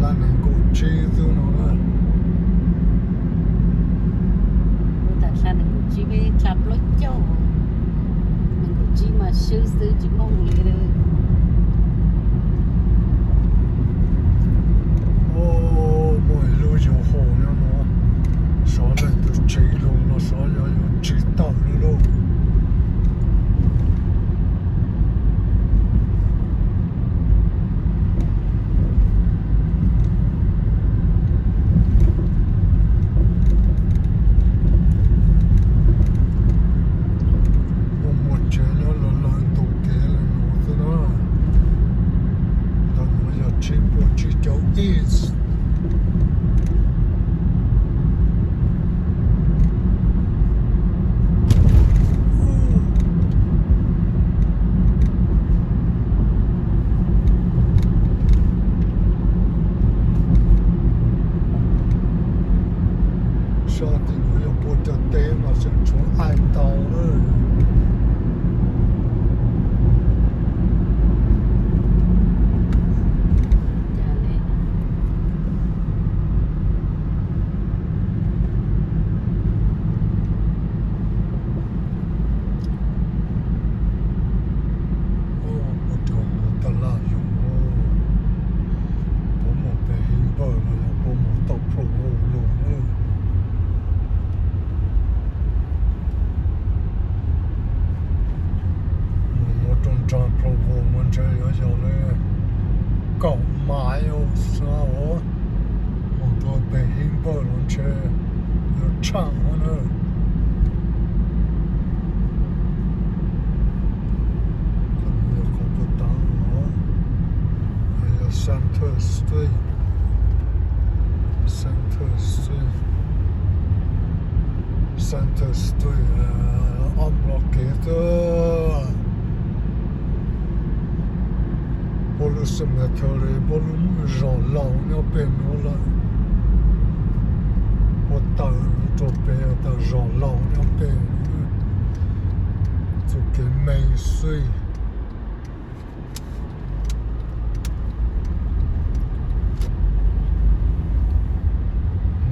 Nees nkaum tsib xwb no na. Ua tas hla nees nkaum tsib peb hla plaub caug, nees nkaum tsib mas swb xwb tsis mooj li. Muaj ib lub yus haus nyob no, xyov leej twg tshiv lug no, xyov yog yus tshiv tawm li lauj. Muaj muaj tsev nyob los lawv ntu kev lawm no xwb na. Ntawm no yog tsib puas tsib caug east. Sab tim no yog puag cov teb mas tseem tshuav aim ntau lawm. Puab rau mus taj laj zoov, puab mus pem Hib Npawj los yog puab mus tau Plhaub Vau los. Mus rau nraag Plhaub Vau mas ntshe yuav yog li kaum mais xwb os. Mus rau pem Hib Npawj los ntshe yuav tshaaj hab na. Yog qhov puag ta no, yog Center Street, Center Street, Center Street, ob lo kev xwb. Puab lub cemetery, puab lub zos laus nyob pem nuav lawm. Puab tawm rau pem tas zos laus nyob pem. Txuj kev Main Street.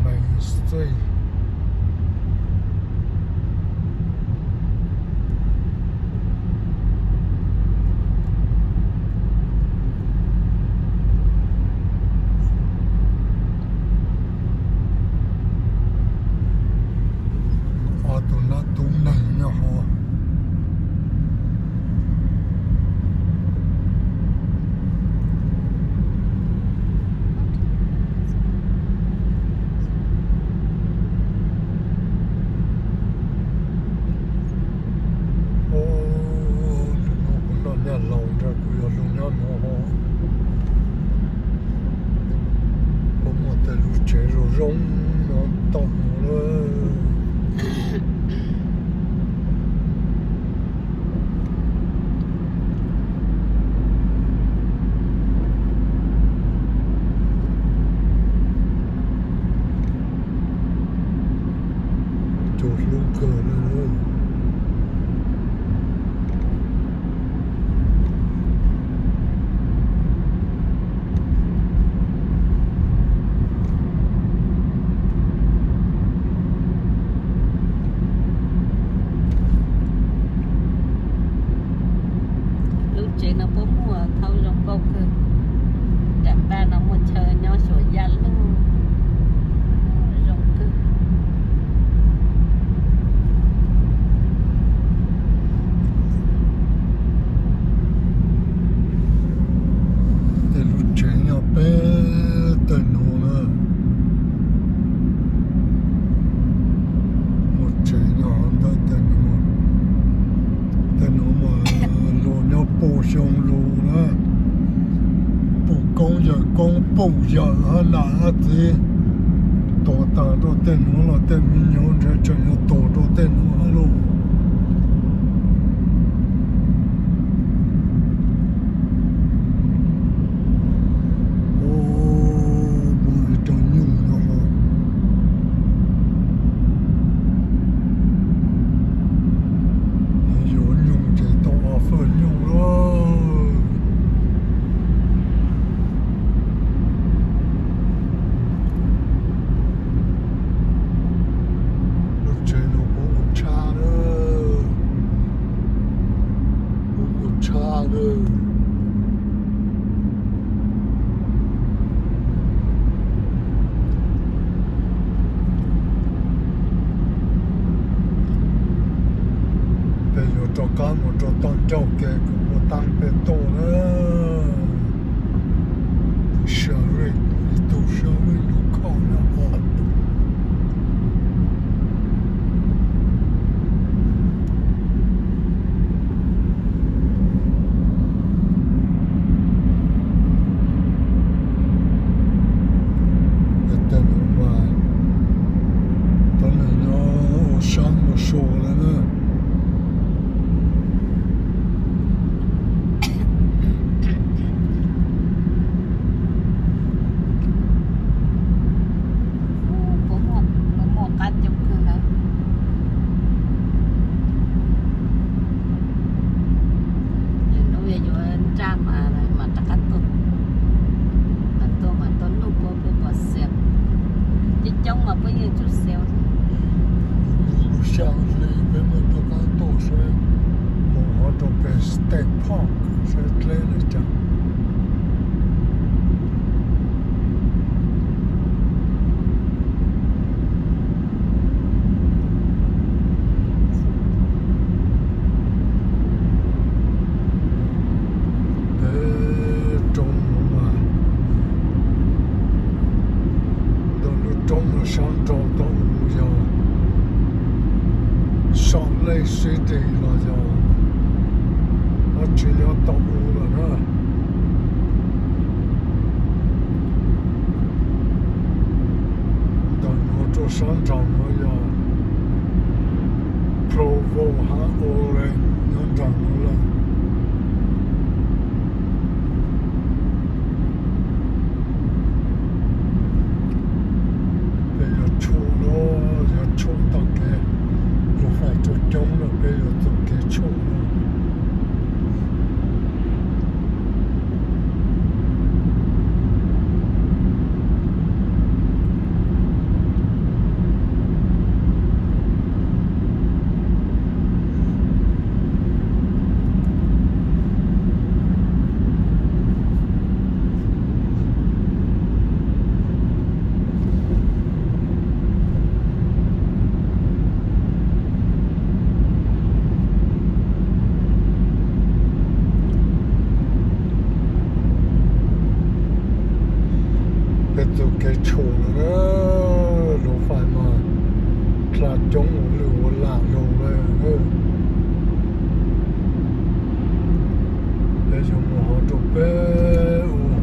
Main Street. Ob tug nab tub neeg nyob hov. Lub no kuv noj nyaj laus ntshe kuv yuav lug nyob no hov. Puab muaj tej lub tsev zoo zoo nyob tom no lawm. Cua hlub kawg li. Lub tsev no puab muaj thaub zoo nkauj kawg. Nram npaj no muaj chaw nyob xyuas yaj luj zoo kawg. Tej lub tsev nyob pem tej nuav na. Muaj tsev nyob ntawm tej nuav. Tej nuav mas luag nyob puj xyoo lug na. Puj koob yawm koob puj yawm hab nam hab txiv. Tuag tag rau tej nuav los tej me nyuam ntshe tseem yuav tuag rau tej nuav hab lauj. Muaj ib rab nyuj no. Yuav nyuj ces tau ua fawj nyuj lauj. Qab lawm. Peb yuav rov qab mus rau toj ncauj kev kuv ua taab peb tuaj na. Sawv ib tug sawv lub khoj na. Tej no mas tab meeg nyob ua saab ua sua lawm na. Puas muaj qab coob kawg na. Yog hnub yuav nraj mas mam rov qab tuaj. Mam tuaj mas tuaj nug puab, puab puas xeev. Coob coob mas puab yeej tsum xeev. Lub xya hli peb mam rov qab tuaj saib, mus hov rau pem State Park saib dleb li cas. Peb roob no mas, ntawm lub roob no sab nraud tau mus yog Salt Lake City los yog dab tsi nyob tau mus lawm na. Ntawm no rau sab nraud no yog Provo hab Oregon nyob nraud no lawm. Peb yuav tshuam lawm, yuav tshuam taug kev, lub fais coob coob lawm peb yuav taug kev tshuam lawm. Peb taug kev tshuam lawm, lub fais mas dlha coob ua lwj ua lam lug lawm. Peb yuav mus hov rau peb ub,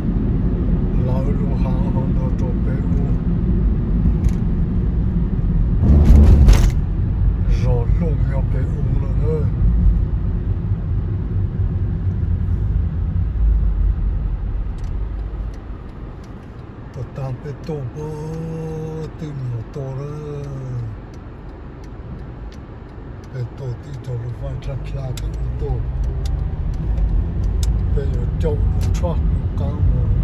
lawv lub hav hov ntawd rau peb ub. Zos Looj nyob peb ub lawm na. Puag ta peb tuaj puag twg nyuag tuaj lawm. Peb tuaj tib rau lub fais dlha dlha peb tuaj. Peb yuav caum lub tshoj lub qab mus.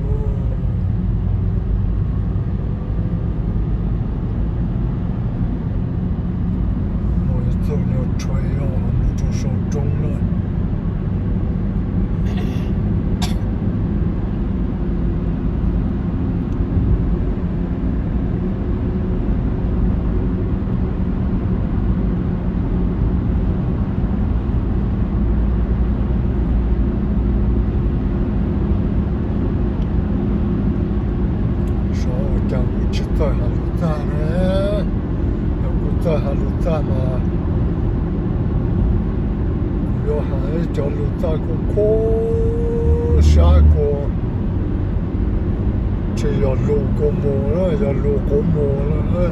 Mus ib txoj nyuag trail mus rau saum roob lawm. Saib ua cas kuv tsis txawj has lus txaj ne. Yog kuv txawj has lus txaj mas kuv yuav has ib cov lus txaj kub kub sab kua. Tsis yog lus kua muag na, yog lus quav muag na.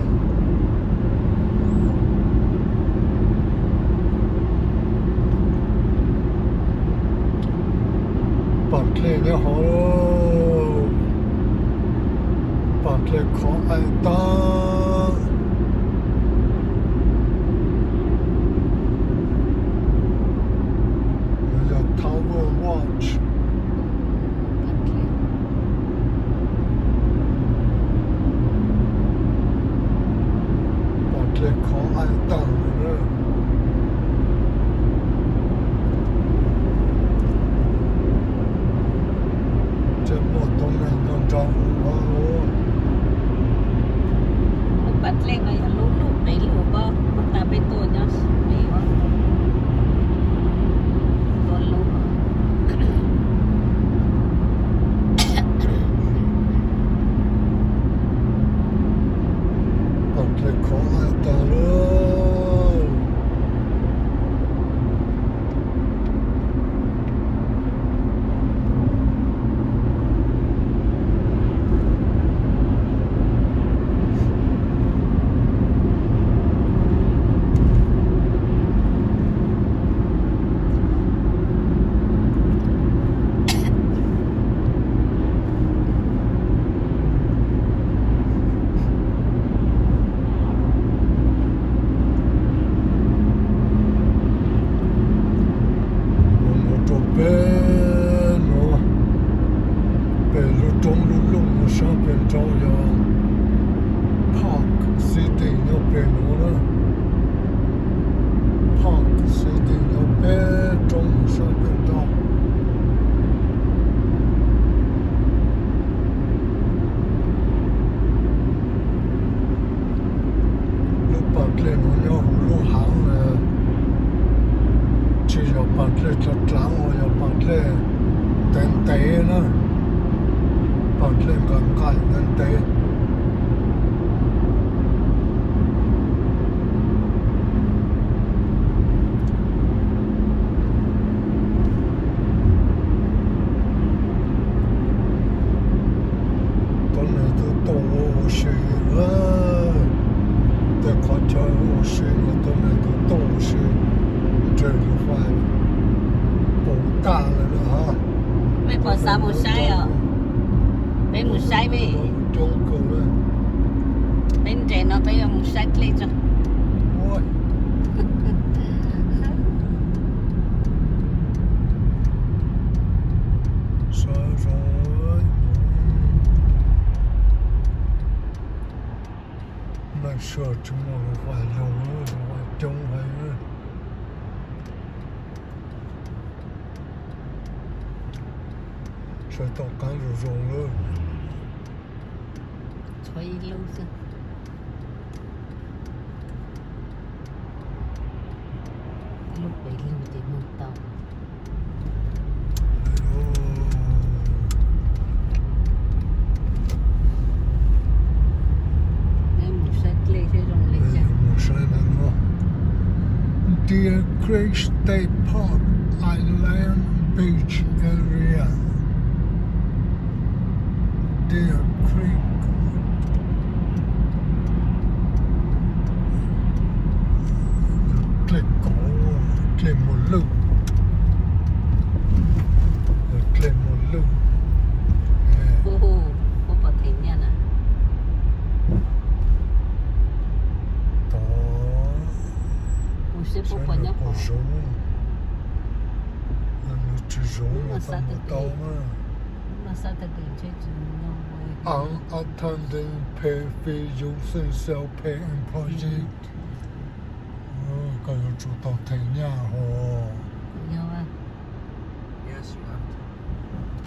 Pam dlej nyob hauv, pam dlej khov aim tag. Yog Tower Watch. Pam dlej khov aim tag lawm. Peb nuav, pem lub roob lub looj nuav sab pem nraud yog Park City nyob pem nuav na. Park City nyob pem roob sab pem nraud. Lub pas dlej nuav nyob huv lub haav na, tsis yog pas dlej dlav dlav, yog pas dlej ntev ntev na, pas dlej nqaim nqaim ntev ntev. Tuab neeg tub tuaj ua si, tej qhov chaw ua si no tuab neeg tub tuaj ua si, nres lub fais puv tag lawm na. Mej puas xav mus saib os? Peb mus saib mej. Coob kawg na. Peb nres no peb yuav mus saib dlej tso. Saib zoo. Neeg sawv tsis muaj lub fais zoo, lub fais coob heev. Saib tom qaab zoo zoo lawm. Tshuav ib lub xwb. Lub pem lug ces moog tau. Peb mus saib dlej seb zoo li cas. Mus saib no, Deer Creek State Park Island Beach Area. Deer Creek. Dlej kauv, dlej muag lwj, dlej muag lwj. Puab pom theem nyaj na. Tod, mus saib puab pom nyob puas zoo. Nws tsis zoo los tau mus tau na. Attending pay fee using self-pay employee. Koj yuav tsum tau theem nyaj hos.